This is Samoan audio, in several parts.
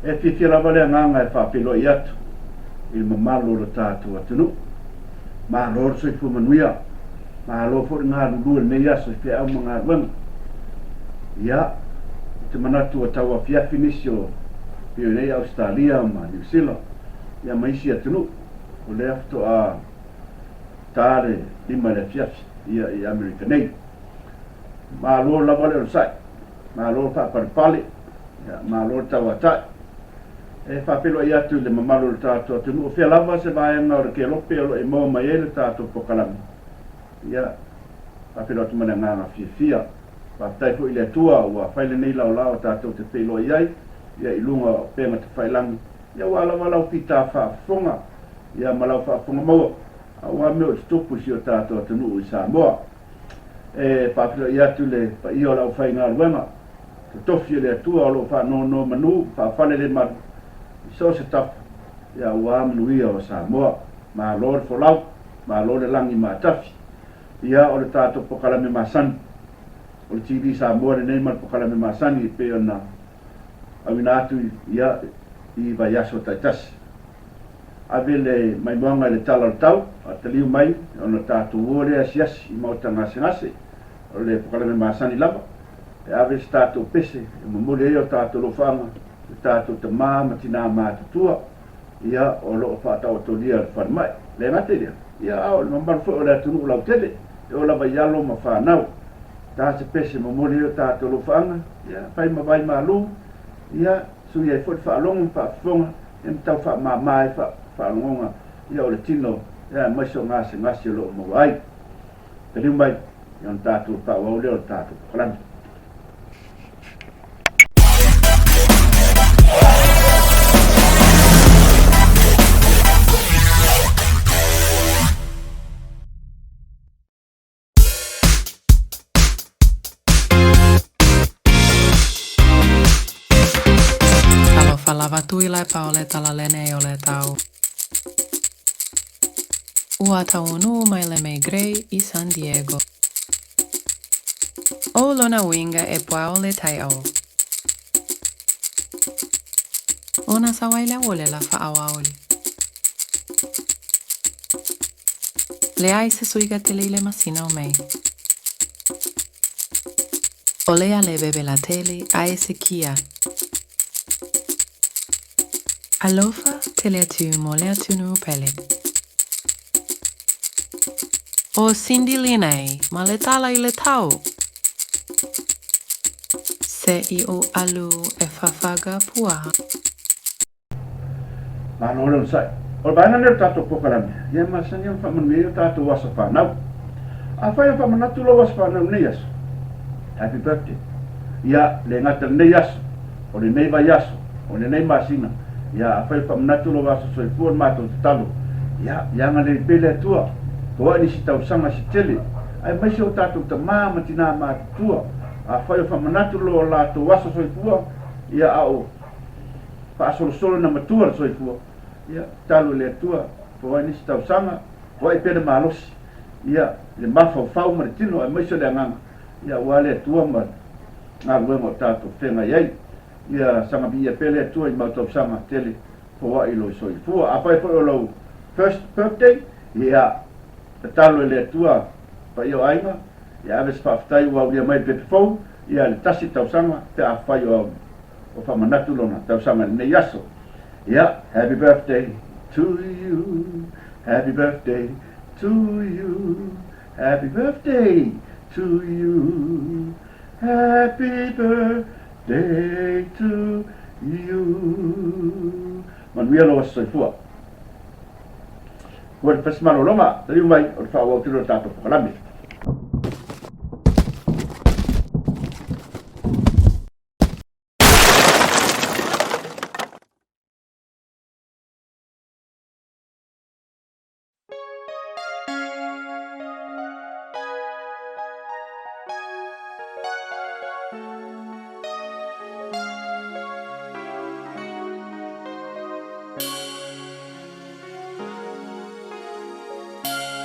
E fiafia lava le agaga e faafeiloai atu i le mamalu o lo tatou atunuu. Malo le soifua manuia, malo foi le galulue i lenei aso i feau ma galuega. Ia, ou te manatu ua tau afiafi nisi o pei o nei Ausetalia ma Niu Sila, ia ma isi atunuu, o lea faatoa ta le 5 i le afiafi, ia, i Amerika nei. Malo lava le onosai, malo le faapalepale, ia, malo le tauatai. E faafeiloai atu i le mamalu o le tatou atunuu, o fea lava se vaega o le kelope o lo o e maua mai ai le tatou pokalame, ia, faafeiloai atu ma le agaga fiafia. Faafetai foi i le Atua ua fai lenei laolao tatou te feiloai ai, ia, i luga o upega tafailagi, ia, aua lava lau fita faafofoga, ia, ma lau faafofoga maua, aua mea o tutupu i si o tatou atunuu i Samoa. E faafeiloai atu i le paia o le aufaigaluega totofi e le Atua o lo o faanonomanu ma faafalelemalu i so o se tafa, ia aua manuia o Samoa. Malo le folau, malo le lagi maatafi. Ia o le tatou pokalame masani, o le TV Samoa lenei ma le pokalame masani e pei ona auina atu ia i vaiaso taitasi. Ave le maimoaga i le tala o le tau, a taliu mai ona tatou o lea asiasi i maota gasegase, o le pokalame masani lava, e ave se tatou pese e momoli ai o tatou alofaaga i tatou tama ma tina matutua, ia o lo o faataotolia i le falemai. Le gata i lea, ia a o le mamalu foi o le atunuu lautele, e oo lava i alo ma fanau. Ta se pese e momoli ai o tatou alofaaga, ia fai ma vai malu, ia sui ai foi le faalogo ma faafofoga, ia ma tau faamama ai faalogoga ia o le tino, ia aemaise o gasegase o lo o maua ai. Taliu mai, ia ona tatou faaauau lea o le tatou pokalame. Talofa lava Tuilaepa o le tala lenei o le tau. Ua taunuu mai le Mei Grey i San Diego. O lona uiga e puao le taeao. Ona sau ai lea o le la faaoaoli. Leai se suiga tele i le masina o Mei. O lea le vevela tele ae se kia. Alofa tele atu mo le atunuu pele. O Cindy lenei ma le tala i le tau. Se i o alu e fafaga puaha. Malo le onosai. O le vaega lenei o le tatou pokalame, ia e masani ona faamanuia ai o tatou aso fanau. Afai o faamanatu lou aso fanau i lenei aso, happy birthday. Ia, le gata i lenei aso, o lenei vaiaso, o lenei masina, ia, afai o faamanatu lou aso soifua le matou tatalo, ia, ia agalelei pea le Atua, toai nisi tausaga se tele, aemaise o tatou tama ma tina matutua, afai o faamanatu lo latou aso soifua, ia, a o faasolosolo ina matua le soifua, ia, tatalo i le Atua, toai nisi tausaga, toai pea le malosi, ia, le mafaufau ma le tino, aemaise o le agaga, ia, aua le Atua ma galuega o tatou feagai ai. Ia saga viia pea le Atua i mau tausaga tele foai lou soifua. Afai foi o lou first birthday, ia tatalo i le Atua paia o aiga, ia ave se faafetai ua aulia mai le pepe fou, ia le tasi tausaga pe afai o o faamanatu lona tausaga i lenei aso. Ia, happy birthday to you, happy birthday to you, happy birthday to you, happy birthday to you. Manuia lou aso soifua. Kua le fasi malologa, taliu mai o le faaauau tele o le tatou pokalame.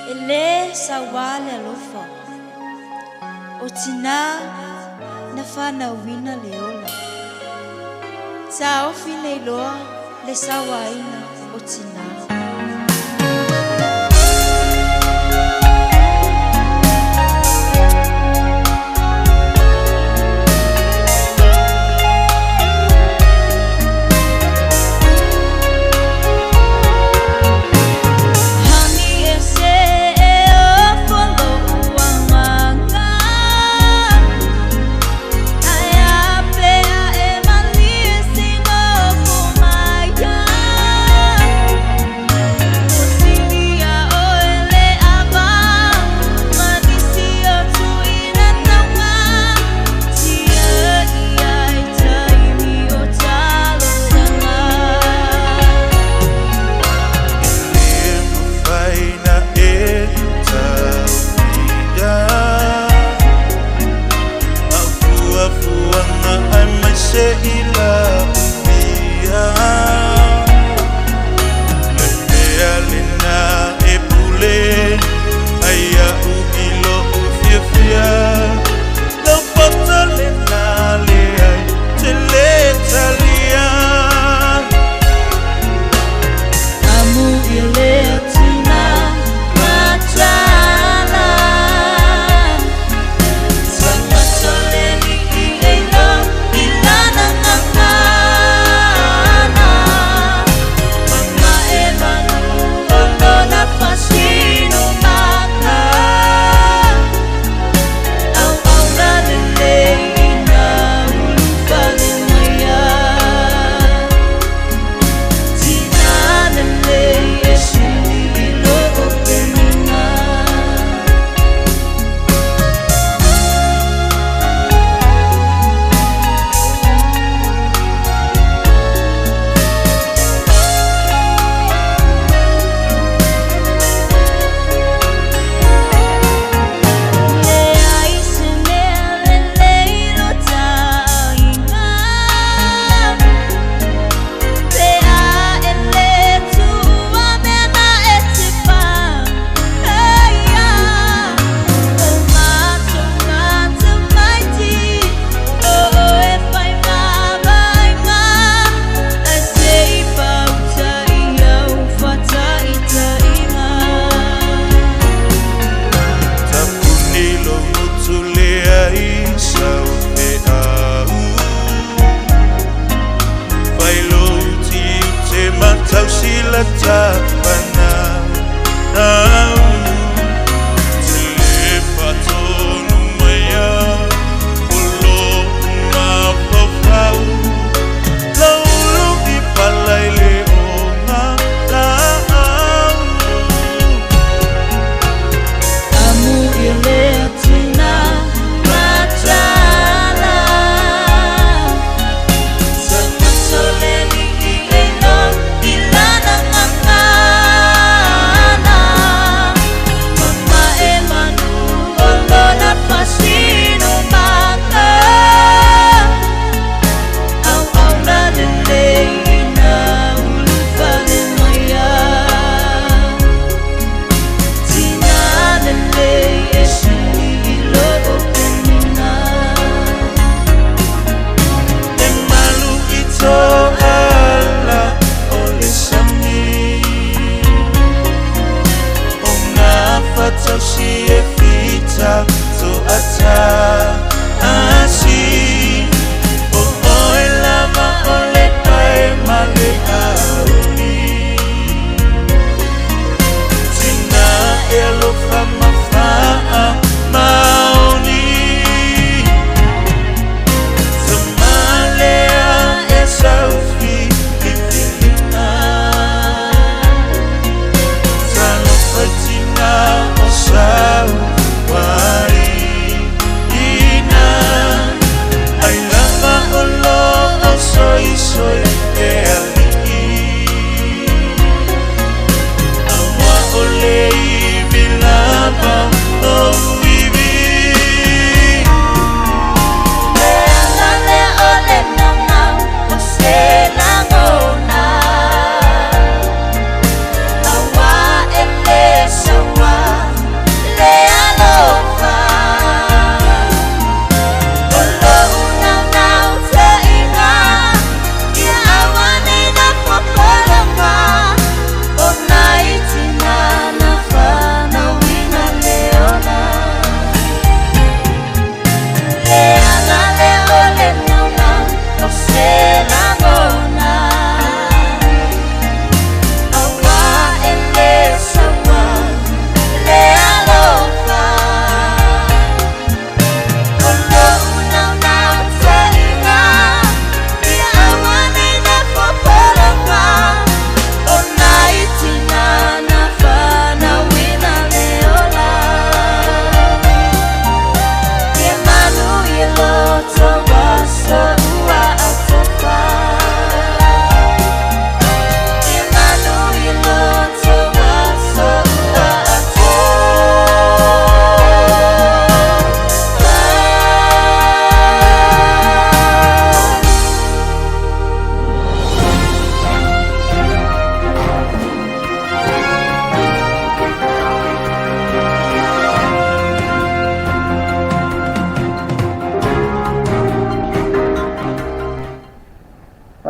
E lē sauā le alofa o tinā na fanauina le ola. Taofi nei loa le sauaina o tinā. Hani e se e ofo lo'u agaga. Ae a pea e malie se nofo mai ai.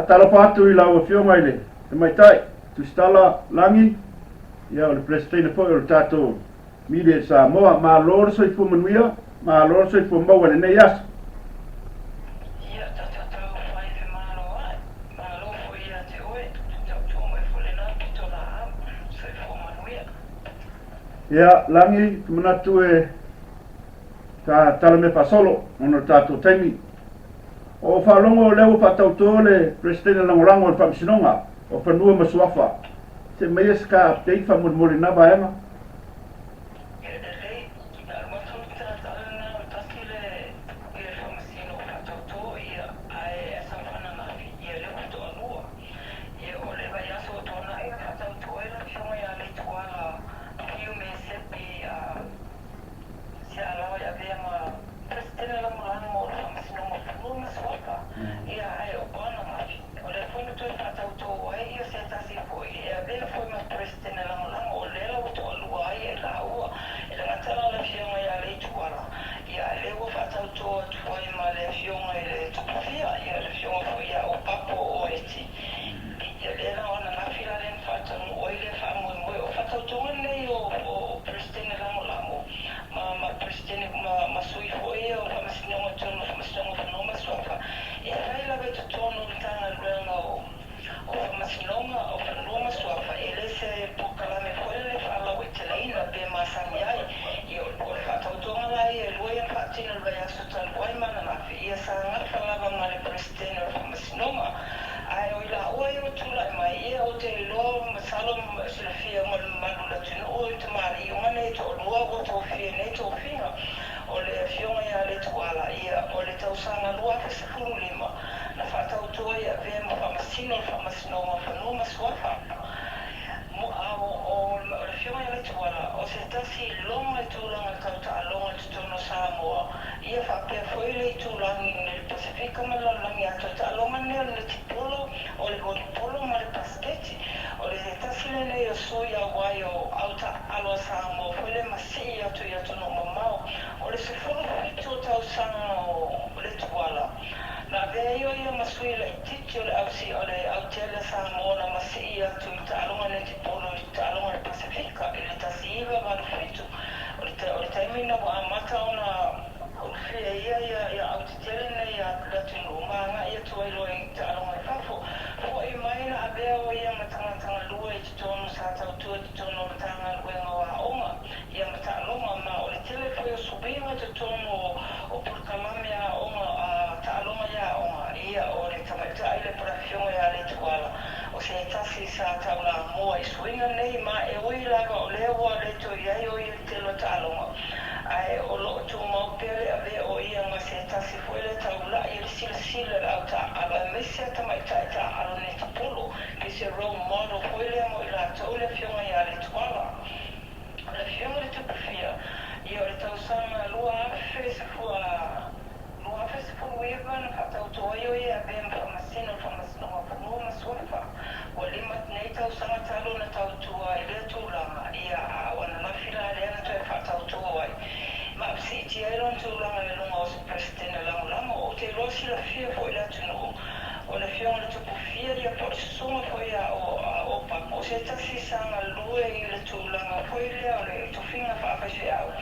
Faatalofa atu i lau Afioga i le Tamaitai Tusitala Lagi, ia o le Peresetene foi o le tatou Media Samoa. Malo le soifua manuia, malo le soifua maua i lenei aso. Ia tatou tau fai femaloa'i, malo foi ia te oe, tautua mai foi lena pitolaau. Soifua manuia. Ia, Lagi, ou te manatu e ta tala mea faasolo ona o le tatou taimi. O faalogo o lea ua faatauto le Peresetene Lagolago o le Faamasinoga o Fanua ma Suafa. Se aumaia se ta update faamolemole i lena vaega. E lelei, na alu atu le tagata lena o tasi le ia faamasino o faatauto ia ae asaga ananafi ia lea ua toalua ia o le vaiaso ua tuanai na faatauto ai le afioga ia Leituala Fiu Mesepi a Sealawa i avea ma Peresetene Lagolago o le Faamasinoga o Fanua ma Suafa, ia ae o ananafi, o lea foi na toe faatautō ai ia se tasi foi e avea foi ma Peresetene Lagolago, o lea la ua toalua ai e laua e le gata la o le Afioga ia Leituala, ia ae lea ua faatautō atu ai ma le Afioga i le Tupufia, ia le Afioga foi ia Opapo Oeti, ia lea la o ananafi la lea na faataunuu ai lea faamoemoe. O faatautoga lenei o Peresetene Lagolago, ma ma Peresetene ma ma sui foi ia o Faamasinoga totonu o Faamasinoga o Fanua ma Suafa, e fai lava i totonu o Matagaluega o o Faamasinoga o Fanua ma Suafa, e le se polokalame foi lele e faalauaiteleina pe masani ai. Ia o o le faatautoga la ia e lua ia na faatino i le vaiaso talu ai ma ananafi, ia sa gafa lava ma le Peresetene o le Faamasinoga. Ae o i laua ia ua tulai mai, ia ou te iloa masalo silafia ma le mamalu o le atunuu i tamalii uma nei e toalua ua tofia nei tofiga, o le Afioga ia Letuala, ia, o le tausaga 2015 na faatautoa i avea ma Faamasino o le Faamasinoga o Fanua ma Suafa. Mo, a o, o le Afioga ia Letuala, o se tasi loga i tulaga tau taaloga i totonu o Samoa, ia faapea foi le itulagi i le Pasefika ma le lalolagi atoa. Taaloga nei o le netipolo, o le volipolo ma le pasiketi. O le tasi lenei o sui auai o au taaalo a Samoa foi le masii atu i atunuu mamao. O le 17 o tausaga o Letuala, na avea ai o ia ma sui laitiiti o le au o le autele a Samoa na masii atu i taaloga netipolo i taaloga i le Pasefika i le 1987. O le o le taimi lena ua amata ona ulufia ia ia ia autetele nei a le atunuu ma agai atu ai loa i taaloga i fafo. Fo'i mai na avea o ia ma tagata galue i totonu sa tautua i totonu o Matagaluega o Aoga ia ma Taaloga ma o le tele foi o suiga i totonu o o polokalame a aoga a taaloga i aoga ia o le tamaitai le po le afioga ia Letuala o se tasi sa taulamua i suiga nei ma e ui lava o lea ua le toe i ai o ia i le tele o taaloga ae o lo o tumau pea le avea o ia ma se tasi foi le taula'i i le silasila i le au taaalo aemaise a tamaitai taaalo netipolo pei se role model foi lea mo i latou le afioga ia Letuala. O le Afioga i le Tupufia, ia o le tausaga 2019 na faatauto ai o ia e avea ma Faamasino o le Faamasinoga o Fanua ma Suafa. Ua lima nei tausaga talu na tautua i lea tulaga, ia, a o ananafi la lea na toe faatauto ai ma siitia ai lona tulaga i luga o se Peresetene Lagolago. Ou te iloa silafia foi i le atunuu, o le Afioga i le Tupufia ia po o le Susuga foi a Opa, po o se tasi sa galue i le tulaga foi lea o le tofiga faafaifeau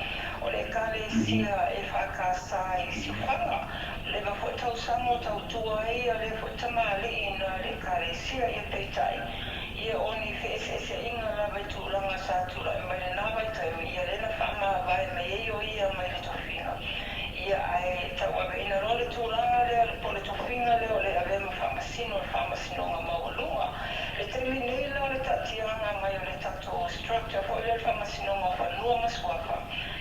o le Ekalesia EFKS i Siufaga. Leva foi tausaga o tautua ai ia lea foi tamalii na le Ekalesia ia peitai ia o ni feeseeseaiga lava i tulaga sa tulai mai lena vaitaimi ia lea na faamavae mai ai o ia mai le tofiga ia ae tauaveina loa le tulaga lea po o le tofiga lea o le avea ma faamasino o le Faamasinoga Maualuga. Le taimi nei la o le taatiaga mai o le tatou structure foi lea o le Faamasinoga o Fanua ma Suafa,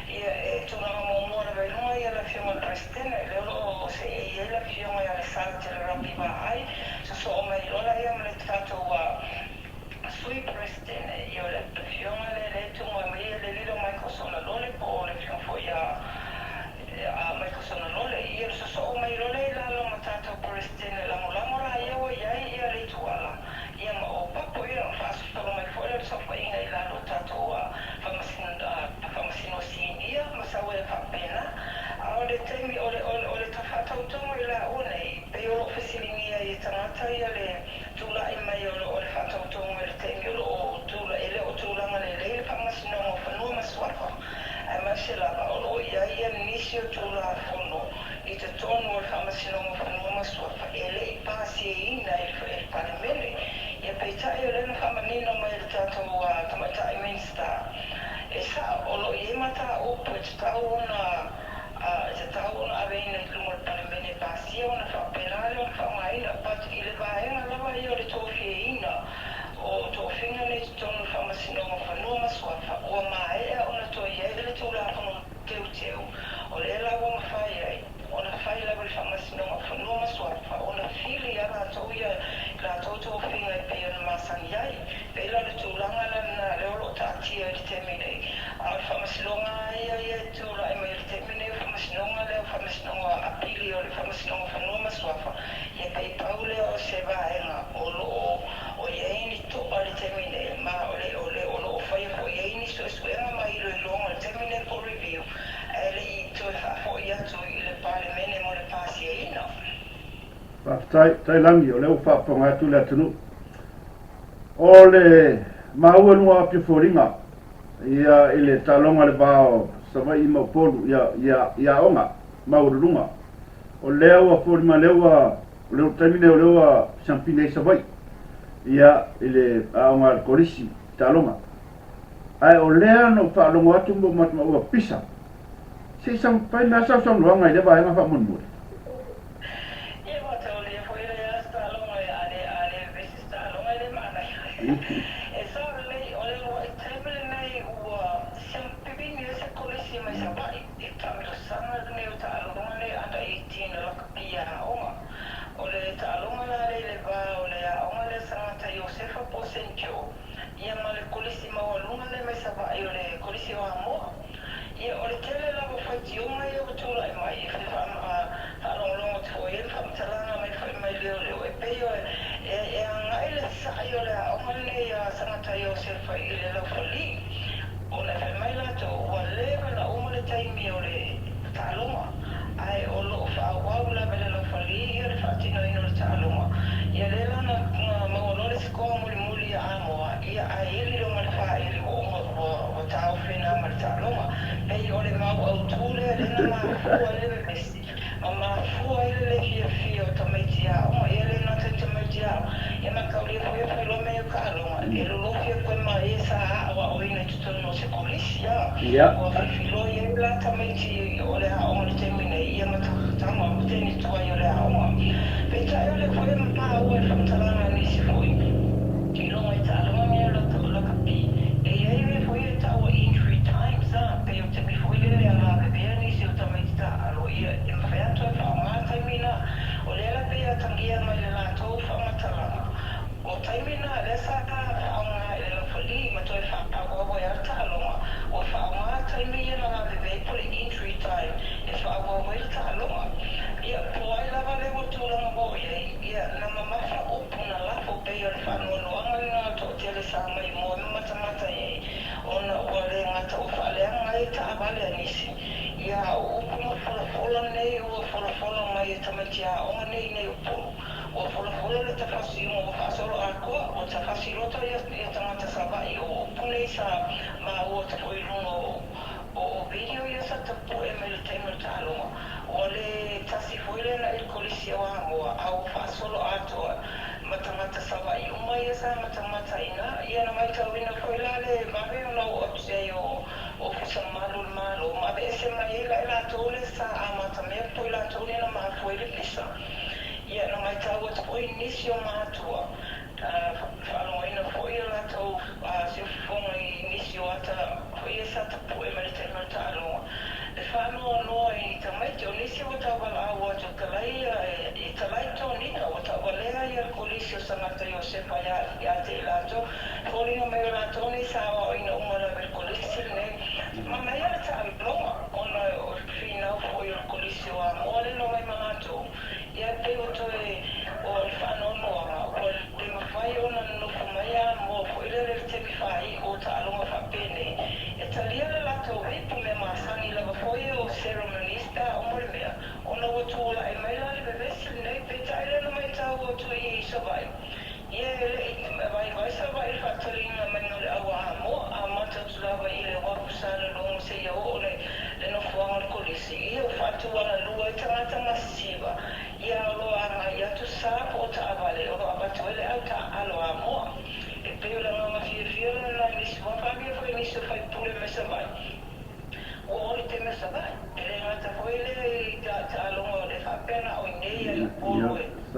ia e tulaga muamua lava i luga ia le Afioga i le Peresetene, lea o lo o seei ai le Afioga ia Lesatele Rapi Vaai, sosoo mai loa lea ma le tatou Sui Peresetene, ia o le Afioga lea lea e tumau mai ia le Lilo Michael Solalole po o le Afioga foi ia a Michael Solalole, ia le sosoo mai loa lea i lalo ma tatou Peresetene lagolago la ia ua i ai ia Leituala ia ma Opapo ia ona faasolo mai foi lea o le saofaiga i lalo o tatou Faamasino Sinia ma sau ai faapena. A o le taimi o le o le faatautoga i laua nei, pei o lo o fesiligia ai e tagata ia le. Faamasinoga o Fanua ma Suafa, aemaise lava o lo o i ai nisi o Tulafono i totonu o le Faamasinoga o Fanua ma Suafa e le i pasiaina e le Palemene. Ia peitai o lea na faamanino mai e le tatou Tamaitai Minisita, e sa'o o lo o i ai mataupu e tatau ona e tatau ona aveina i luma o le Palemene e pasia ona faapena lea ona faaaogaina, but i le vaega lava ia o le tofiaina o tofiga nei i totonu o le Faamasinoga o Fanua ma Suafa, ua maea ona toe i ai le Tulafono Teuteu, o lea la ua mafai ai ona fai lava e le Faamasinoga o Fanua ma Suafa ona fili a latou ia latou tofiga e pei ona masani ai. Pei la o le tulaga la lena lea o lo o taatia i le taimi nei, a o le Faamasinoga lava ia ia e tulai mai i le taimi nei, o le Faamasinoga lea o le Faamasinoga Apili o le Faamasinoga o Fanua ma Suafa, ia pei pau lea o se vaega o lo o i ai ni to'a i le taimi nei, ma o le o le o lo o faia foi i ai ni suesuega ma iloiloga i le taimi nei po o review, ae le i toe faafoi atu i le Palemene mo le pasiaina. Faafetai, Tailagi, o lea ua faafofoga atu le atunuu. O le maua i luga o Apia Foliga, ia, i le taaloga i le va o Savaii ma Upolu, ia, ia, i aoga maualuluga. O lea ua foliga, lea ua, o le taimi nei o lea ua siampini ai Savaii, ia, i le aoga a le Kolisi taaloga. Ae o lea na ou faalogo atu ma ou maua pisa. Se i fai mai lava sau saunoaga i lea vaega faamolemole. Ia ua taulia foi le aso taaloga e a le a le vevesi se taaloga e le manaia. E sao lelei o le uluai taimi lenei ua siamupipini ai se kolisi mai Savaii i le taamilosaga lenei o taaloga nei under 18 lakapi aoga. O le taaloga la lea i le va o le aoga lea Sagata Iosefa po o Saint Joe ia ma le kolisi maualuga lea mai Savaii o le Kolisi o Amoa. Ia, o le tele lava o faitioga ia ua tulai mai e fia faalogologo atu foi i ai ma faamatalaga mai foi mai leoleo e pei o e e agai le sa'i o le aoga lenei a Sagata Iosefa i le laufali ona e fai mai latou ua leva ona uma le taimi o le taaloga ae o lo o faaauau lava e le laufali ia le faatinoina o le taaloga. Ia lea la na maua loa le sikoa mulimuli ia Amoa, ia ae ili loa ma le faaili ua uma ua ua taofi ina ma le taaloga. Pei o le mau autū lea lea na mafua ai le vevesi ma mafua ai le le fiafia o tamaiti aoga. Ia le gata i tamaiti aoga, ia mataulia foi e fai loa mea ia o taaloga, e lolofi atu ai ma e sa aoaoina i totonu o se kolisi a. Ua filifiloi ai la tamaiti o le aoga i le taimi nei, ia ma tama ma teine tuai o le aoga. Peitai o lea foi e maua i le faamatalaga a nisi foi i luga i taaloga nei o lakapi, e i ai mea foi ia e taua injury times a, pei o taimi foi lele e lavevea nisi o tamaiti taaalo, ia e mafai lava ona toe faaaoga taimi na. O lea la pei e atagia mai le latou faamatalaga, O taimi na lea sa faaaoga i le laufali ma toe faaauau ai lava le taaloga, ua faaaoga taimi ia na lavevea ai po o le injury time e faaauau ai le taaloga. Ia, po o ai lava lea ua tulaga ua oo i ai, ia, na mamafa upu na lafo pei o le faanoanoaga lena o le toatele sa maimoa ma matamata i ai ona ua le gata ua faaleaga ai taavale a nisi, ia, a o upu ma folafola nei ua folafola mai e tamaiti aoga nei i nei Upolu. Ua folafola le tafasiuga ua faasolo atoa, ua tafasi loto ia tagata Savaii o upu nei sa maua atu foi i luga o o video ia sa tapue mai le taimi o le taaloga. Ua le tasi foi lea na i le Kolisi o Amoa a ua faasolo atoa ma tagata Savaii uma ia sa matamata ina ia na maitauina foi la le vave ona oo atu i ai o Ofisa Mamalu o le Malo ma aveese mai ai la i latou lea sa amatamea po i latou lea na mafua ai le pisa. Ia, na matau atu foi nisi o matua, faalogoina foi a latou siufofoga i nisi o ata foi ia sa tapue mai le taimi o le taaloga, le faanoanoa i tamaiti. O nisi ua tauvalaau atu e talai e talai toniga, ua tauvalea ia le Kolisi o Sagata Iosepa ia te i latou. Foliga mai o latou nei sa aoaoina uma lava i le Kolisi lenei. Manaia le taaloga ona o le finau foi o le Kolisi o Amoa lea na omai ma latou. Ia pei ua toe o le faanoanoaga ua le mafai ona nonofo mai Amoa foi lele i le taimi faaiu o taaloga faapenei e talia le latou ipu mea masani lava foi o ceremonies pe a uma le mea ona ua tulai mai la le vevesi lenei peitai lea na maitau atu i Savaii ia e le i vaivai Savaii i le faataliina maiga o le au a Amoa amata atu lava i.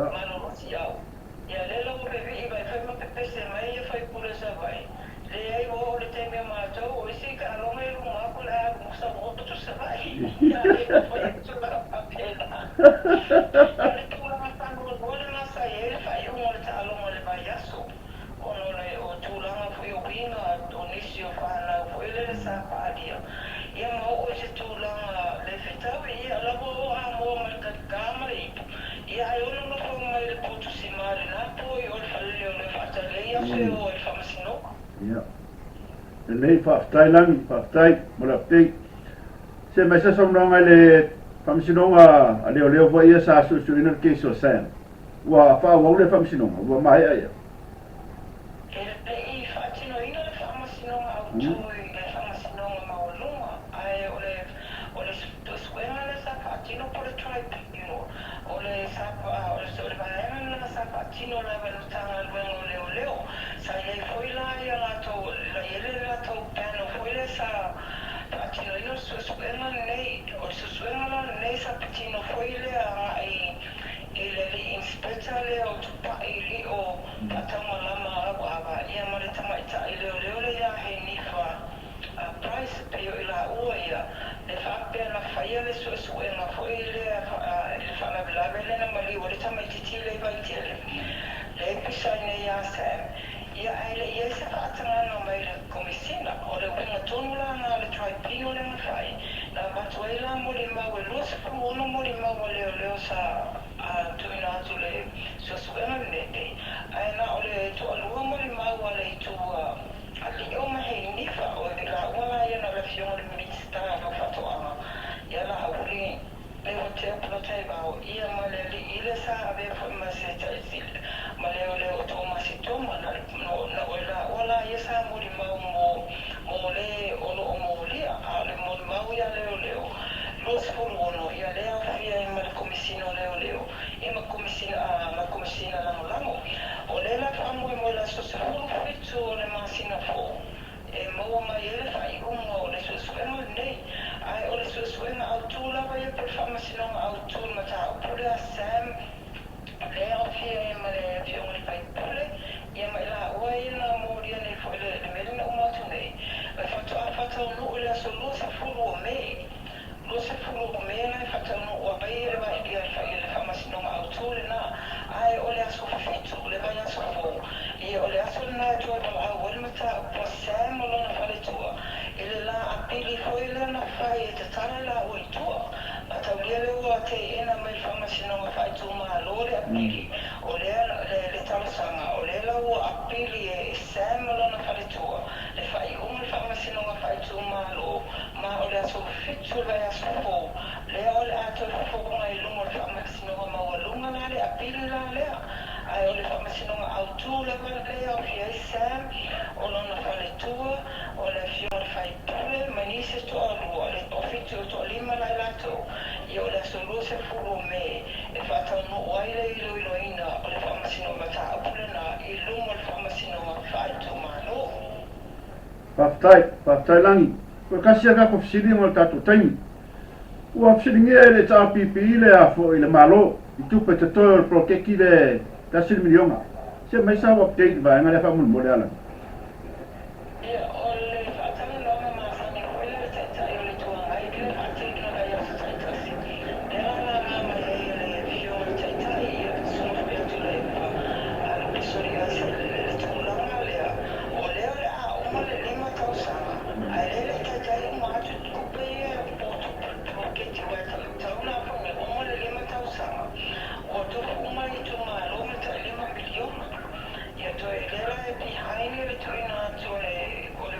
Malolosi au. Ia lea la ua vevii mai fai ma pepese mai ia faipule o Savaii. Leai ua oo le taimi a matou, o isi taaloga i luma atu o le a alu ma saoto Savaii. Ia le mafai atu tulaga faapena. Ia o le tulaga faanoanoa lena sa i ai le faaiuga o le taaloga o le vaiaso ona o le o tulaga foi o uiga o nisi o fanau foi lele sa paalia ia ma oo i se tulaga le fetaui. Ia la ua oo amoa ma le tatā ma le ipu. Ia ae ono nofo mai le potusima lena po i o le fale leoleo faatali ai aso e o ai i le faamasinoga. Ia. Lelei, faafetai Lagi, faafetai mo le update. Se mai se saunoaga i le faamasinoga a leoleo foi ia sa suesueina le case o Sam. Ua faaauau lea faamasinoga, ua maea ia. E le i faatinoina le faamasinoga autu i le faamasinoga maualuga, ae o le o le suesuega lea sa faatino po o le tribunal, o le sa o le o le vaega lena sa faatino lava e le Matagaluega o Leoleo. Sa i ai foi la ia latou, la i ai le latou panel foi lea sa faatinoina le suesuega lenei. O le suesuega la lenei sa patino foi lea agai i le alii inspector lea o Tupai Lio Faataumalama Auava ia ma le tamaitai leoleo lea ia Henifa Price pei o i laua ia le faapea na faia le suesuega foi lea i le faalavelave lea na maliu ai le tamaititi lea i Vaitele lea e pisa ai nei ia Sam ia ae le i ai se faatagaga mai le Komesina. O le uiga tonu la na o le tribunal lea na fai na avatu ai la molimau e 26 molimau a leoleo sa tuuina atu i le suesuega lenei ae na o le toalua molimau a le itu a Lio ma Henifa o i laua la ia na o le afioga i le Minisita o Faatoaga ia Laauli Leuatea Polataivao ia ma le alii lea sa avea foi ma se ma leoleo o Tomasi Toma na o i laua la ia sa molimau mo mo le o lo o molia a o le molimau ia leoleo 26 ia lea aofia ai ma le Komesina o Leoleo ia ma Komesina ma Komesina Lagolago. O lea la faamoemoe i le aso 17 o le masina fou e maua mai ai le faaiuga o le suesuega lenei. Ae o le suesuega autu lava ia po o le faamasinoga autu i le mataupu lea Sam lea aofia ai ma le afioga i le faipule ia ma i laua ia na molia nei foi le mea lea na uma atu nei. E faatoa faataunuu i le aso 20 o Me. 20 o Me la e faataunuu ai le le faamasinoga autu lena, ae o le aso 7 le vaiaso fou, ia o le aso lena e toe valaau ai le mataupu a Sam ma lona faletua i le la apili foi lea na fai e tatala i laua i tua. Na taulia lea ua teena mai le faamasinoga faaitumalo le apili o lea le talosaga, o lea la ua apili e Sam ma lona faletua le faaiuga o le faamasinoga faaitumalo ma o le aso 7 o le vaiaso fou lea o le a toe fofoga i luga o le faamasinoga maualuga la le apili la lea. Ae o le faamasinoga autu lava lea e aofia ai Sam, o lona faletua, o le afioga i le faipule, ma nisi e toalua, le toafitu o le toalima la i latou, ia o le aso 20 o Me e faataunuu ai le iloiloina o le faamasinoga mataupu lena i luma o le faamasinoga faaitumalo. Faafetai, faafetai Lagi. Toe tasi a tatou fesili ona o le tatou taimi. Ua fesiligia e le HRPP le a foi le Malo i tupe totoe o le poloketi le $1 miliona. Se aumai sau update i le vaega lea faamolemole a Lagi. Ia, o le faatalanoaga masani foi lea le Taitai o le Itu Agai i le faatinoga i aso taitasi. Lea la laga mai ai e le Afioga i le Taitai, ia, susuga foi ia Tuilaepa a Lupe Soliai le tulaga lea, o lea o le a uma le 5 tausaga, ae lea e le i taitai uma atu tupe ia po o tupe o le poloketi aua e tatau la foi ona uma le 5 tausaga, ua tofu uma itumalo ma le tai $5 miliona. Ia toe lea la e behind le tuuina atu o le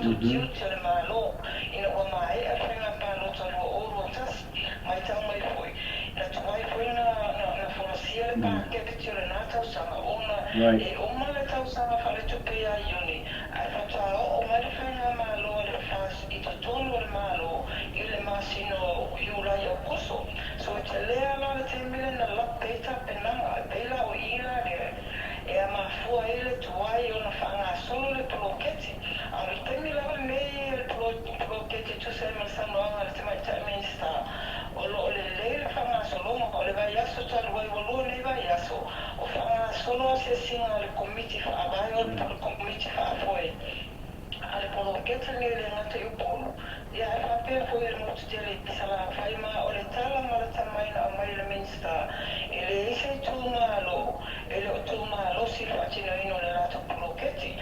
latou tiute a le Malo ina ua maea le faiga palota 2021. Matau mai foi, na tuai foi na folasia le paketi o lena tausaga ona e uma le tausaga faaletupe ia Iuni ae faatoa oo mai le faigamalo a le FAS i totonu o le Malo i le masina o Iulai Aokuso. So e tele lava la le taimi lea na lape ai tapenaga e pei la o i la lea e mafua ai le tuai ona faagasolo le poloketi. A o le taimi lava lenei o le poloketi e tusa ai ma le saunoaga a le Tamaitai Minisita, o lo o lelei le faagasologa. O le vaiaso talu ai ua lua nei vaiaso o faagasolo asiasiga a le Komiti Faavae o le Komiti Faafoe a le poloketi lenei e le gata i Upolu, ia ae faapea foi i le motu tele i Salafai ma o le tala ma le tamai na aumai e le Minisita, e leai se itumalo e le o tu malosi i le faatinoina o le latou poloketi.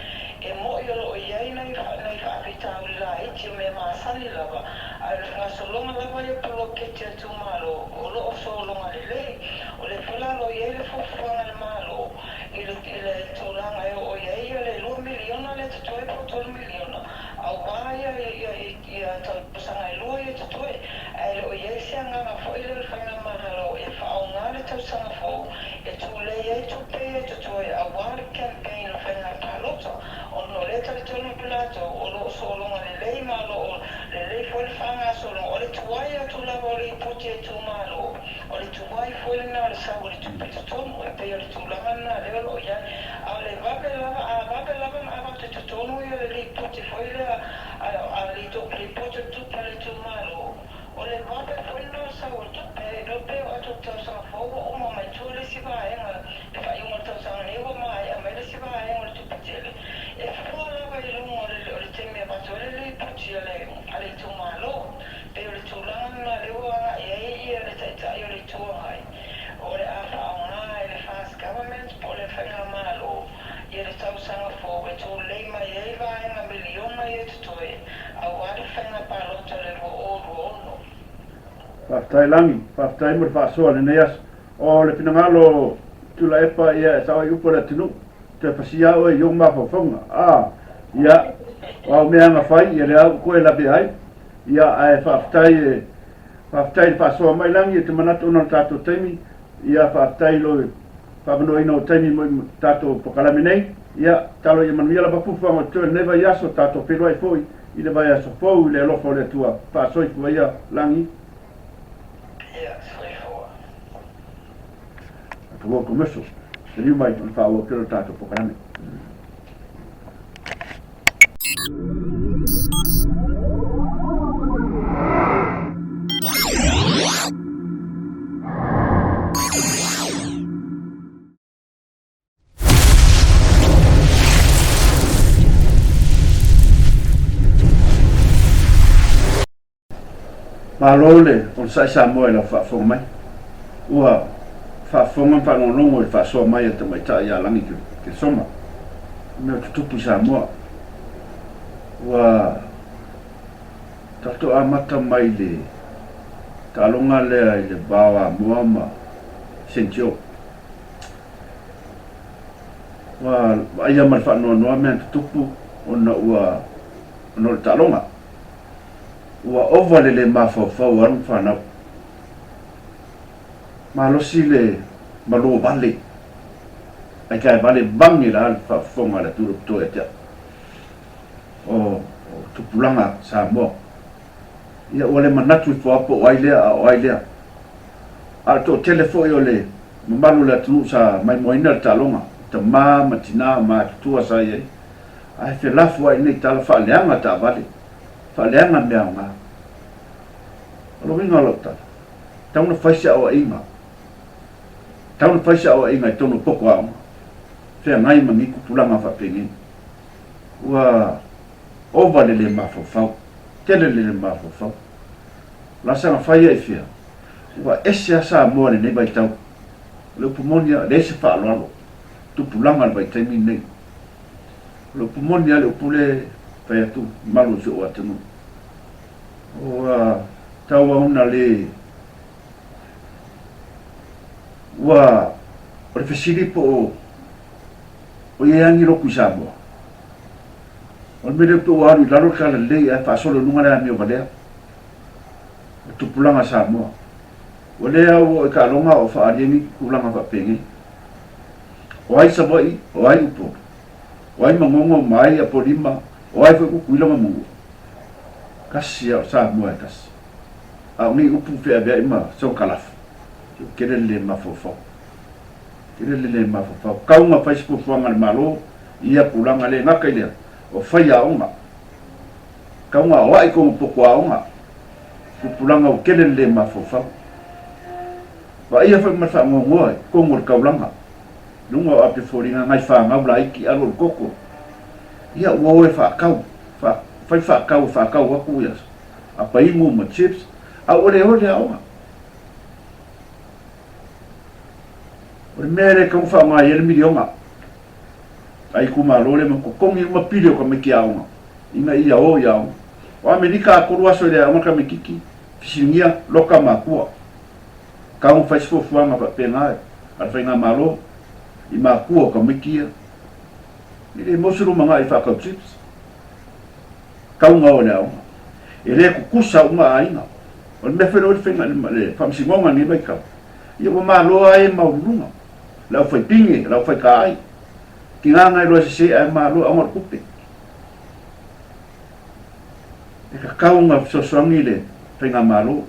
E moni o lo o i ai nai nai faafitauli laiti o mea masani lava, a o le gasologa lava ia o poloketi a itumalo o lo o sologa lelei. O lea foi la o lo o i ai le fuafuaga a le Malo i le i le tulaga e oo i ai ia le $2 miliona lea totoe po o $3 miliona aua ia ia ia tausaga e lua ia totoe. Ae le o i ai se agaga foi lea o le Faigamalo e faaaoga le tausaga fou e tulei ai tupe ia totoe aua le campaign o faiga palota ona o lea talitonu latou o lo o sologa lelei ma o lo o lelei foi le faagasologa. O le tuai atu lava o lipoti a itumalo, o le tuai foi lena o le sau o le tupe i totonu, e pei o le tulaga lena lea o lo o i ai. A o le vave lava, a vave lava ona avatu i totonu ia le lipoti foi lea a lipoti o le tupe a le itumalo, O le vave foi lena o le sau o le tupe, e iloa pe oo atu i le tausaga fou ua uma mai tua le isi vaega, le faaiuga o le tausaga nei ua maea mai le isi vaega o le tupe tele. E fua lava i luga o le o le taimi e avatu ai le lipoti a le a le itumalo. Pei o le tulaga lena lea ua agai ai ia le Taitai o le Itu Agai, o le a faaaoga e le Fast Government po o le Faigamalo ia le tausaga fou e tulei mai ai vaega miliona ia totoe aua le faiga palota o le 2026. Faafetai Lagi, faafetai mo le faasoa i lenei aso. O le finagalo o Tuilaepa ia e sao ai upu a le atunuu, toe fasia oe i ou mafaufauga. A, ia, o au mea na fai, ia lea ua toe lavea ai. Ia, ae faafetai e, faafetai i le faasoa mai Lagi, e te manatu ona o le tatou taimi, ia faafetai i lou faamanoaina o taimi mo tatou polokalame nei. Ia, talo ia manuia lava fuafuaga o totoe i lenei vaiaso, tatou feiloai foi i le vaiaso fou i le alofa o le Atua. Faasoifua ia Lagi. Ia, soifua. A word commercial. Taliu mai ona faaauau pea o le tatou polokalame. Malo le onosai Samoa i lau faafofoga mai. Ua faafofoga ma faalogologo i le faasoa mai a le tamaitai ia Lagi Kesoma i mea o tutupu i Samoa. Ua tatou amata mai le taaloga lea i le va o Amoa ma Sentio. Ua vaaia ma le faanoanoa mea na tutupu ona ua ona o le taaloga. Ua ova le le mafaufau o alo ma fanau. Malosi le malo vale, ai tae vale vage la le faafofoga a le atunuu pito ia te au. O, o tupulaga Samoa. Ia ua le manatu ifo lava po o ai lea a o ai lea. A o le toatele foi o le mamalu o le atunuu sa maimoaina le taaloga, tama ma tina ma matutua sa i ai. Ae felafoai nei tala faaleaga taavale, faaleaga mea aoga. O le uiga o lau tala, tatau ona fai se aoaiga, tatau ona fai se aoaiga i totonu o poko aoga, feagai ma ni tupulaga faapenei. Ua ova le le mafaufau, tele le le mafaufau. O le a saga fai ai fea? Ua ese lava Samoa i lenei vaitau. O le upu moni lava, e leai se faaaloalo, tupulaga i le vaitaimi lenei. O le upu moni lava le upu lea e fai atu malu i si ou atunuu. Ua tauauna le ua o le fesili po o o i ai lava ni lotu i Samoa. O le mea lea pei ua alu i lalo le talalelei ae faasolo i luga le amio valea o tupulaga a Samoa. Ua le au ua oo i taaloga o faaalia nei tulaga faapenei. O ai Savaii, o ai Upolu, o ai Magogo ma ai Apolima, o ai foi Tutuila ma Manua. Tasi a o Samoa e tasi. A o nei upu feaveai ma sokalafo, ua tele le le mafaufau. Tele le le mafaufau. Tau na fai se fuafuaga a le Malo i ia tulaga, le gata i lea, o faiaoga. Tau na aoai tonu poto aoga, tupulaga ua tele le le mafaufau. Vaaia foi ma le faanoanoa i totonu o le taulaga, luga o ape foliga nai fanau laiti alu o le toto. Ia ua o e faatau, fai faatau e faatau atu ia apainu ma chips, a ua le o i le aoga. O le mea lea e tatau ona faaaoga ai le miliona a itumalo lea ma totogi uma pili o tamaiti aoga ina ia o i aoga. O Amerika a tolu aso i le aoga tamaititi, fesiligia loka matua. Tau ona fai se fuafuaga faapena a le faigamalo i matua o tamaiti ia. E le maua se lumanai e faatau chips. Tau ona o i le aoga. E le tutusa uma aiga. O le mea foi lea o le faiga le faamasinoga i lenei vaitau, ia ua malo lava e maualuluga, le aufaipine, le aufaitaai, tiga na iloa e sese ae malo aoga o le tupe. E tatau ona fesoasoani le faigamalo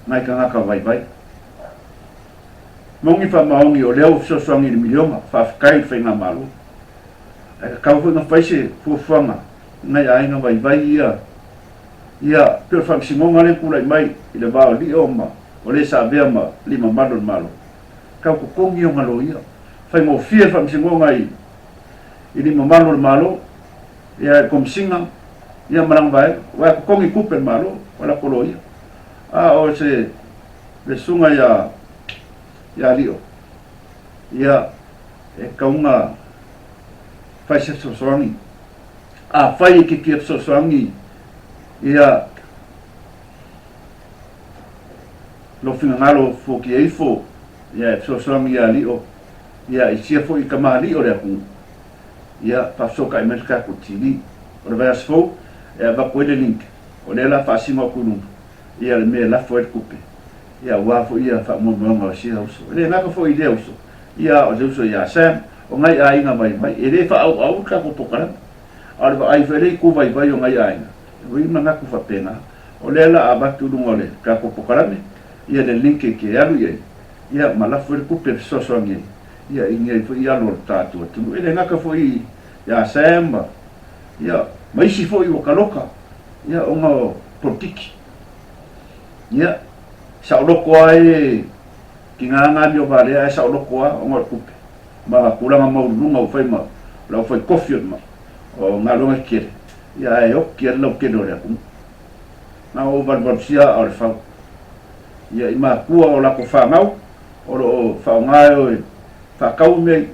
nai tagata vaivai. Moni faamaoni o lea ua fesoasoani i le miliona, faafetai i le faigamalo. Ae tatau foi ona fai se fuafuaga nai aiga vaivai ia Ia, pei o le faamasinoga lea na tulai mai i le va o Lio ma o le sa avea ma alii mamalu o le Malo, tau totogi ona loia. Faigofie le faamasinoga i alii mamalu o le Malo, ia i le Komesina, ia ma lana vaega, aua e totogi tupe e le Malo o latou loia. A o se le susuga ia ia Lio, ia e tatau ona fai se fesoasoani. Afai e te fia fesoasoani ia lou finagalo fuatia ifo ia e fesoasoani ia Lio ia i sia foi tamalii o le atunuu ia faafesootai mai le tatou TV. O le vaiaso fou e avatu ai le link o lea la faasino atu i luga ia le mea e lafo ai le tupe ia aua foi ia faamoemoega o sia uso. E le gata foi i lea uso ia o se uso ia Sam o nai aiga vaivai e le faaauau le tatou polokalame a o le vaai foi lea i itu vaivai o nai aiga e i ai manatu faapena o lea la avatu i luga o le tatou polokalame ia le link e te alu i ai ia ma lafo ai le tupe e fesoasoani ai ia i nei foi alo o le tatou atunuu e le gata foi ia Sam ma ia ma isi foi ua taloka ia ona o polokiki ia saoloto lava e Tiga nga amio valea ae saoloto a ona o le tupe ma tulaga maualuluga ua fai ma le aufai kofi o le o galuega tetele ia ae oki ai le lautele o le atunuu. Na o valuvalusia aa o le fau ia i matua o latou fanau o lo o faaaoga e o e faatau mea i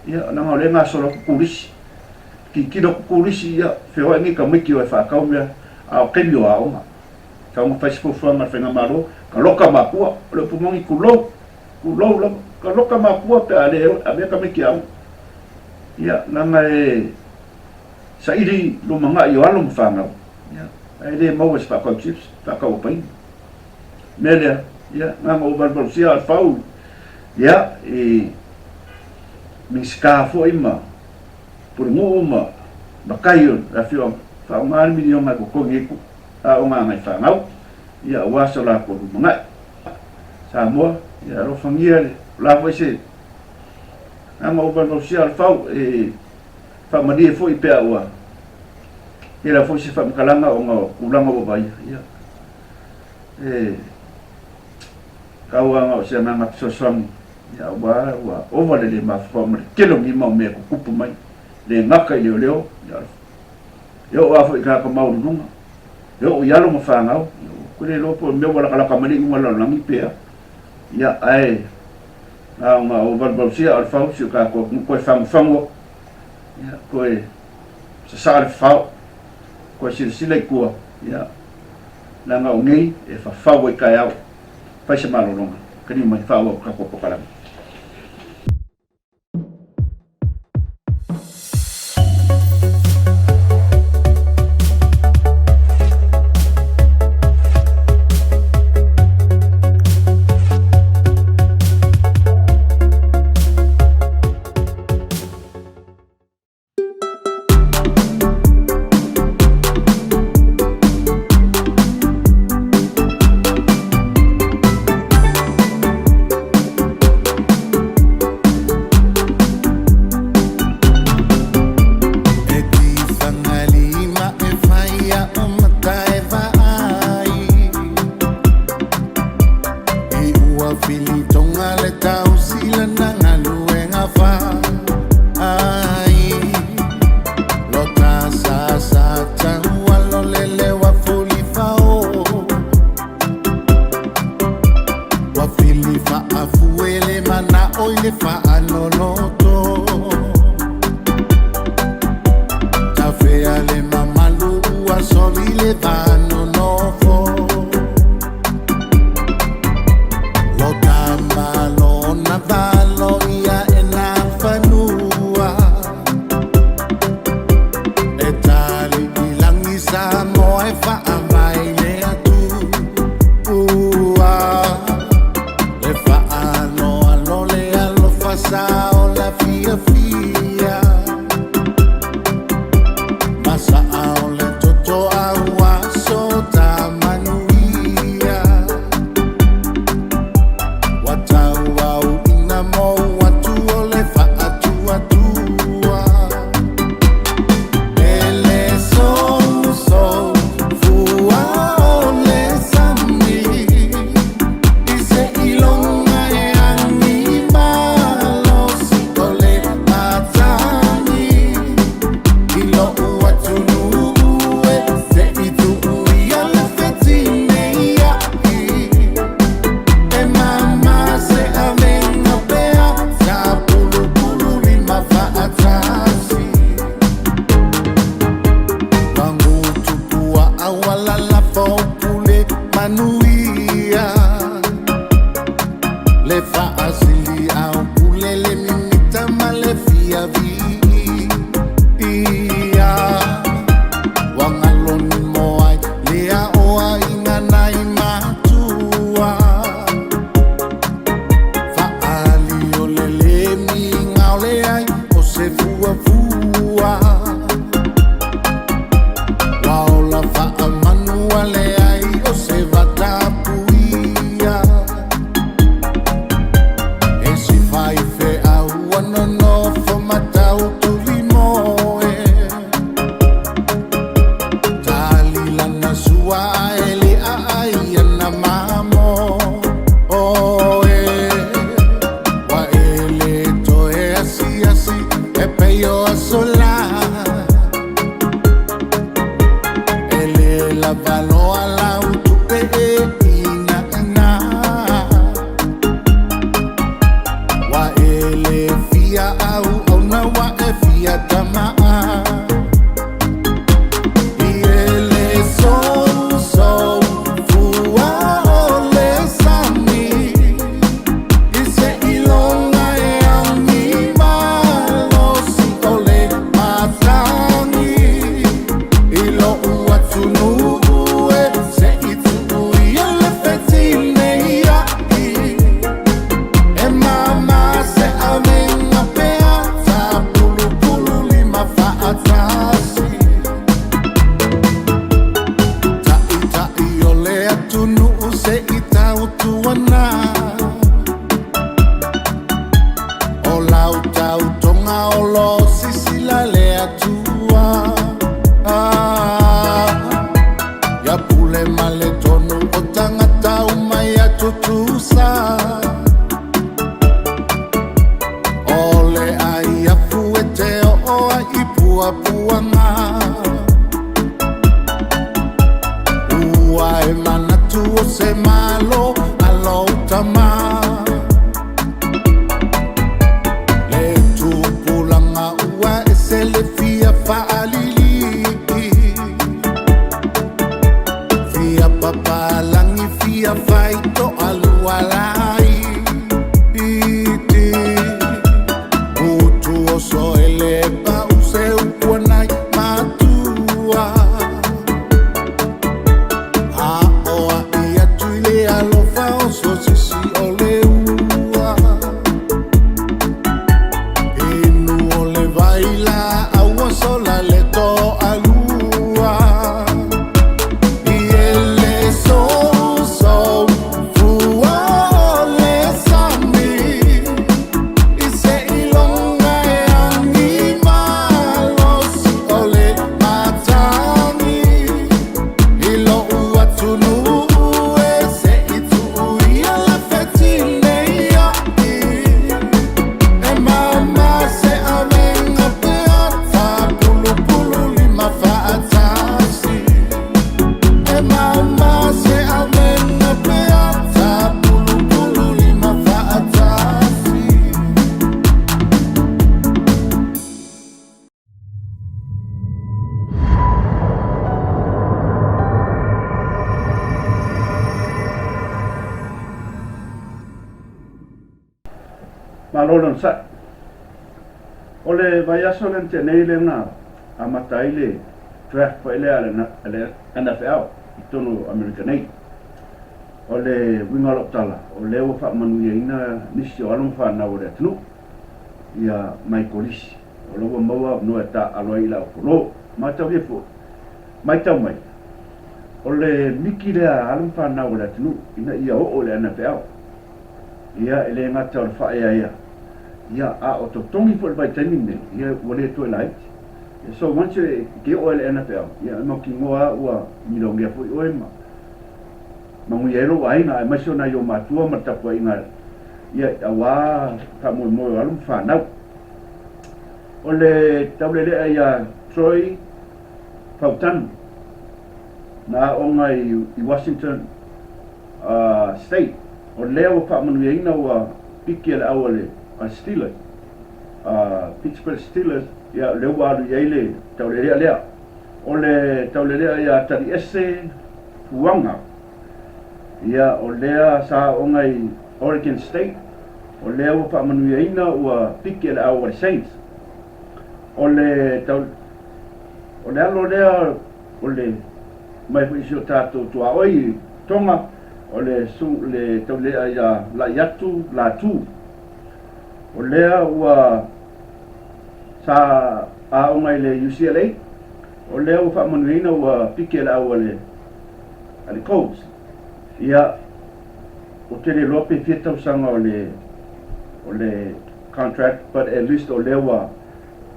ia leaga o lea e gasolo atu turisi tilotilo atu turisi ia feoai nei tamaiti o e faatau mea a o taimi o aoga. Tau ona fai se fuafuaga a le Faigamalo, taloka makua, o le upu moni, tulou, tulou lava, taloka makua pe a le avea tamaiti aoga. Ia, leaga e saili lumanai o alo ma fanau, ia, ae le maua i se faatau chips, faatau apaina. O le mea lea, ia, na ona ou valuvalusia a o le fau, ia, i Minisita foi ma Pulenuu ma matai o le afioaga, faaaoga le miliona e totogi ai tupe. aoga a nai fanau, ia aua so latou lumanai. Samoa, ia alofagia le, o la foi se aga ua valuvalusia o le fau e faamalie foi pe a ua tele foi se faamatalaga ona o tulaga ua vaaia, ia e tau aga o se agaga fesoasoani, ia aua ua ova le le mafaufau ma le tele o nei mau mea e tutupu mai, le gata i leoleo, ia E oo lava foi i tagata maualuluga, e oo i alo ma fanau, ou te le iloa po o le mea ua lakalaka mai le iuga o le lalolagi pe a. Ia, ae na ona ou valuvalusia a o le fau si o tatou atunuu, toe fagufagu atu, ia, toe sasaa le fafao, toe silasila i tua, ia, leaga o nei e fafau ai taeao. Fai se malologa, taliu mai, faaauau le tatou polokalame. le vanonofo. Lo tama lona valo ia e nā fanua. E tali i lagi Samoa e faavae le Atua. Le faaloalo le alofa sa o la fiafia. Ma saa o le toto au aso ta manuia. Ua tauau ina mou atu o le faatuatua. E le sousou fua o le sami i se iloga e agi malosi o le matagi i lou atunuu e se i tuu ia le fetineiai e mama se avega pea sa pulupulu lima faatasi. Pagutupua auala lafo pule manuia. Le faasili au pule le mimita ma le fiavii ia. Ua galoni moai le aoa i nganai matua. Faali o le le miga o le ai o se fuafua. Ua ola faamanu a le ai o se vatapuia. E si faifeau ua nonofo matau tulimoe. Tali lana sua ae le aai ana mamo oe. Ua e le toe asiasi e pei o aso la. E le lavaloa lau tupe e ina ina. Ua e le fia au auna ua e fia tamaa. I e le sousou fua o le sami i se iloga e agi malosi o le matagi i lou atunuu e se i tuu ia le fetineiai e mama se avega pea sa pulupulu lima faatasi. Taʻitaʻi o le atunuu se i tautuana. O lau tautoga o lo sisila le Atua. Ah, ia pule ma le tonu o tagata uma ia tutusa. O le ai afu e te oo ai i puapuaga. Ua e manatu o se malo a lou tama. Le tupulaga ua ese le fia faalilii. Fia papalagi fia faitoalua lai iti. Utu oso e le pau se upu anai matua. A o ai atu i le alofa o so sisi o le ua. Inu o le vai la aua Malo le onosai. O le vaiaso lea na tea nei lea na amata ai le draft foi lea a le NFL i totonu o Amerika nei. O le uiga o lau tala, o lea ua faamanuiaina nisi o alo ma fanau o le atunuu ia mai kolisi. O la ua maua avanoa e taaalo ai i le aupolo. Mataulia foi, matau mai, o le miki lea a alo ma fanau o le atunuu ina ia oo i le NFL. Ia, e le gata o le faaeaea, ia, a o totogi foi i le vaitaimi lenei, ia, ua le toe laiti. So, once e te oo i le NFL, ia, e mautinoa lava ua milionea foi oe ma manuia ai lou aiga, aemaise o nai ou matua ma le tapuaiga, ia, aua faamoemoe o alo ma fanau. O le taulelea ia Troy Fautanu, na aoga i Washington State, o lea ua faamanuiaina ua piki e le au a le Steelers, Pittsburgh Steelers, ia o lea ua alu i ai le taulelea lea. O le taulelea ia Taliese Fuaga, ia o lea sa aoga i Oregon State, o lea ua faamanuiaina ua piki e le au a le Saints. O le tau, o le alo lea o le mai foi i si o tatou tuaoi i Tonga, o le su, le taulelea ia Laiatu Latu. O lea ua sa aoga i le UCLA, o lea ua faamanuiaina ua piki e le au a le, a le Colts. Ia, ou te le iloa pe fia tausaga o le, o le contract, but at least o lea ua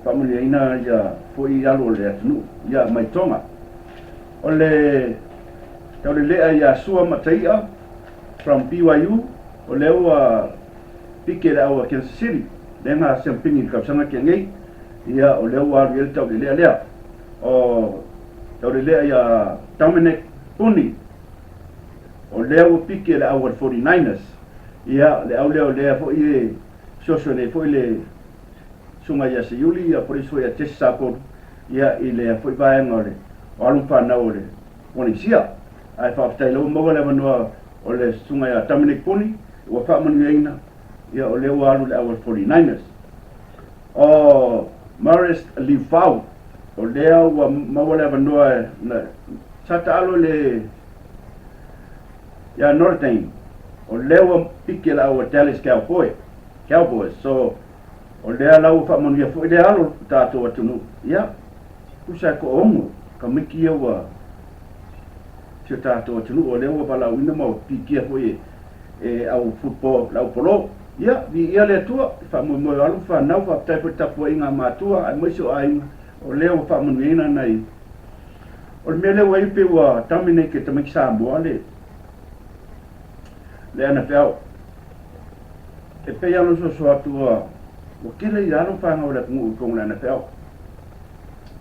faamanuiaina ia foi alo o le atunuu, ia mai Tonga. O le taulelea ia Sua Mataia from BYU, o lea ua piki e le au a Kansas City, lea na siampini i le tausaga tea nei, ia o lea ua alu i ai le taulelea lea. O taulelea ia Dominic Puni, o lea ua piki e le au a le 49ers, ia le au lea o lea foi e fesoasoani nei foi le susuga ia Seiuli, ia po o le isi foi ia Jesse Sapolu, ia i lea foi vaega o le o alo ma fanau o le Polenesia. Ae faafetai lea ua maua le avanoa o le susuga ia Dominic Puni ua faamanuiaina, ia o lea ua alu i le au a le 49ers. O Marius Liufau, o lea ua maua le avanoa na, sa taalo i le ia Notre Dame, o lea ua piki e le au a Dallas Cowboy, Cowboys. So, o lea la ua faamanuia foi lea alo le tatou atunuu. Ia, tusa e toaono tamaiti ia ua si o tatou atunuu, o lea ua valaauina ma ua pikia foi e au football, le au polo. Ia, viia le Atua, i faamoemoe o alo ma fanau, faafetai foi i le tapuaiga a matua aemaise o aiga, o lea ua faamanuiaina nai. O le mea lea ua i ai pei ua dominate e tamaiti Samoa le le NFL. E pei lava ona soso atu ua ua tele ia alo ma fanau a le atunuu i totonu o le NFL.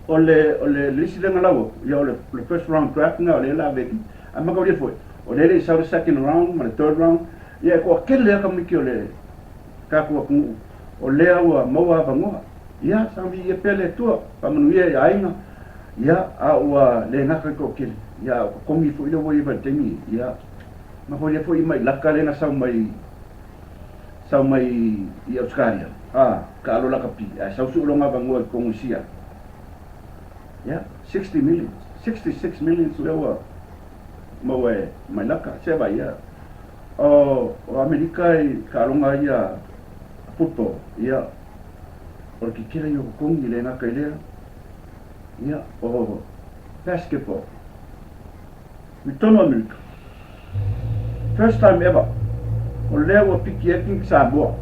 O le o le le isi lea na lau atu, ia o le le first round draft lena o lea la ave i Ae mataulia foi, o lea e le i sau le second round ma le third round, ia e toatele lava tamaiti o le tatou atunuu o lea ua maua avanoa. Ia, saga viia pea le Atua, faamanuia i aiga, ia, a ua le gata le toatele, ia a o totogi foi lea ua i ai vaitaimi, ia, mataulia foi mai laka lea na sau mai, sau mai i Ausetalia, a, taalo lakapi, ae sau sue lona avanoa i totonu i Sia. Ia, 60 millions, 66 millions lea ua maua e Mailaka, se vai ia. O, o Amerika i taaloga ia football, ia, o le kikele ia o totogi, e le gata i lea, ia, o basketball, i totonu o Amerika. First time ever, o lea ua piki ai King Samoa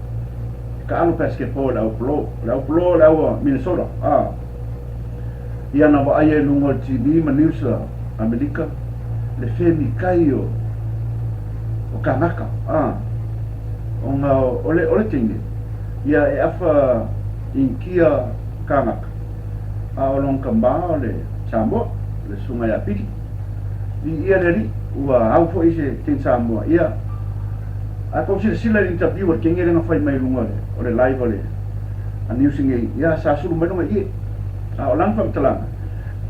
i taalo basketball i le au polo, o le au polo o le au a Minnesota, a. Ia na vaai ai i luga o le TV ma news a Amerika le femikai o o kānaka, a. Ona o le o le teine, ia e afa inikia kānaka, a o lona tama o le Samoa, le susuga ia Pili. Viia le Alii, ua au foi se teine Samoa. Ia, a tou silasila i le interview a le teine lea na fai mai i luga o le live a le a news nei, ia sa sulu mai lona ie. A o lana faamatalaga,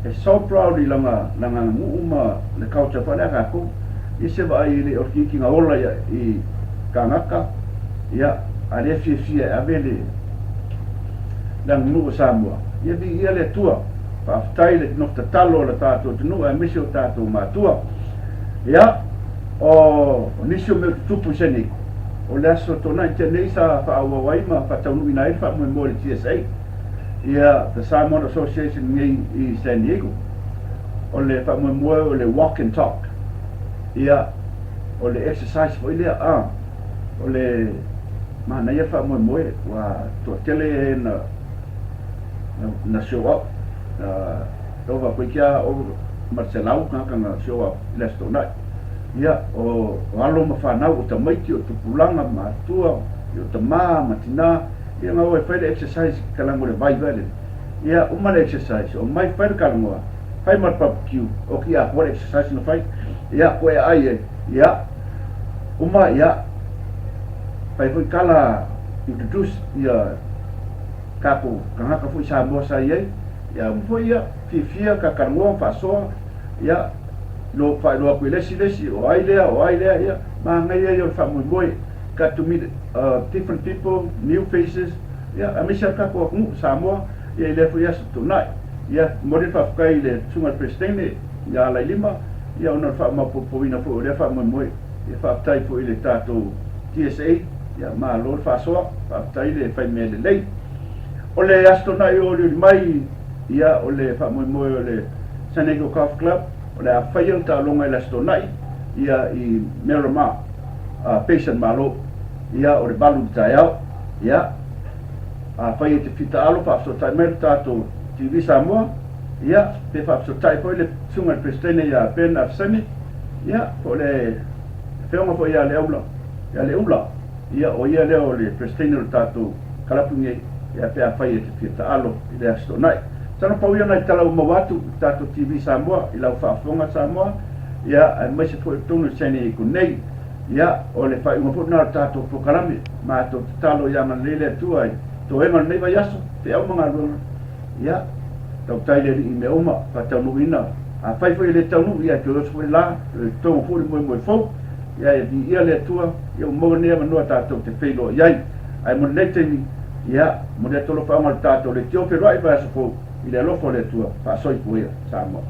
e so proud i lana lana aganuu ma le culture foi lea a tatou. Ia se vaai i le o le kikiga ola ia i kānaka, ia. A lea e fiafia e ave le le aganuu a Samoa, ia viia le Atua. Faafetai i le nofo tatalo a le tatou atunuu aemaise o tatou matua. Ia, o nisi o mea o tutupu i San Diego, o le Aso Toonai tea nei sa faaauau ai ma faataunuuina ai le faamoemoe o le TSA, ia The Samoan Association nei i San Diego. O le faamoemoe o le walk and talk. Ia, o le exercise foi lea, a, o le manaia le faamoemoe, ua toatele e na, na show up, na ova koe kia ova ma le 100 tagata na show up i le Aso Toonai. Ia, o, o alo ma fanau, o tamaiti, o tupulaga, matua, o tama ma tina, ia na o e fai le exercise kalago le vai vai le. Ia, uma le exercise, omai fai le kalagoa, fai ma le barbecue, oki atoa le exercise na fai, ia, koe ai ai, ia, uma, ia, fai foi kala introduce ia tatou tagata foi Samoa sa i ai, ia, uma foi, ia, fiafia ka kalagoa ma faasoa, ia, lo faailoa atu i le isi le isi, o ai lea, o ai lea, ia, manaia ia o le faamoemoe, got to meet different people, new faces, ia, aemaise lava le tatou atunuu, Samoa, ia, i lea foi aso Toonai. Ia, momoli le faafetai i le Susuga i le Peresetene ia Alailima, ia, ona o le faamaopoopoina foi o lea faamoemoe. Ia, faafetai foi i le tatou TSA, ia, malo le faasoa, faafetai le fai mea lelei. O le Aso Toonai o olioli mai, ia, o le faamoemoe o le San Diego Golf Club, o le a faia le taaloga i le Aso Toonai, ia, i Miramar, Basin Malo, ia, o le 8 i le taeao, ia. Afai e te fitaalo faafesootai mai le tatou TV Samoa, ia, pe faafesootai foi le Susuga i le Peresetene ia Ben Afsami, ia, po o le Afioga foi ia Leaula, ia Leula, ia, o ia lea o le Peresetene o le tatou kalapu nei, ia, pe afai e te fia taalo i le Aso Toonai. Masalo pau ia nai tala ua maua atu i le tatou TV Samoa, i lau faafofoga Samoa, ia, aemaise foi o totonu o San Diego nei. Ia, o le faaiuga foi lena o le tatou polokalame. Matou tatalo ia agalelei le Atua i toega o lenei vaiaso, feau ma galuega. Ia, tautai le Alii i mea uma, faataunuuina. Afai foi e le taunuu, ia e toe oso foi le la, toe togo foi le moemoe fou. Ia, e viia le Atua, ia ua maua lenei avanoa tatou te feiloai ai. Ae mo lenei taimi, ia, momoli atu alofaga o le tatou leitio feiloai i vaiaso fou, i le alofa o le Atua, faasoifua ia Samoa.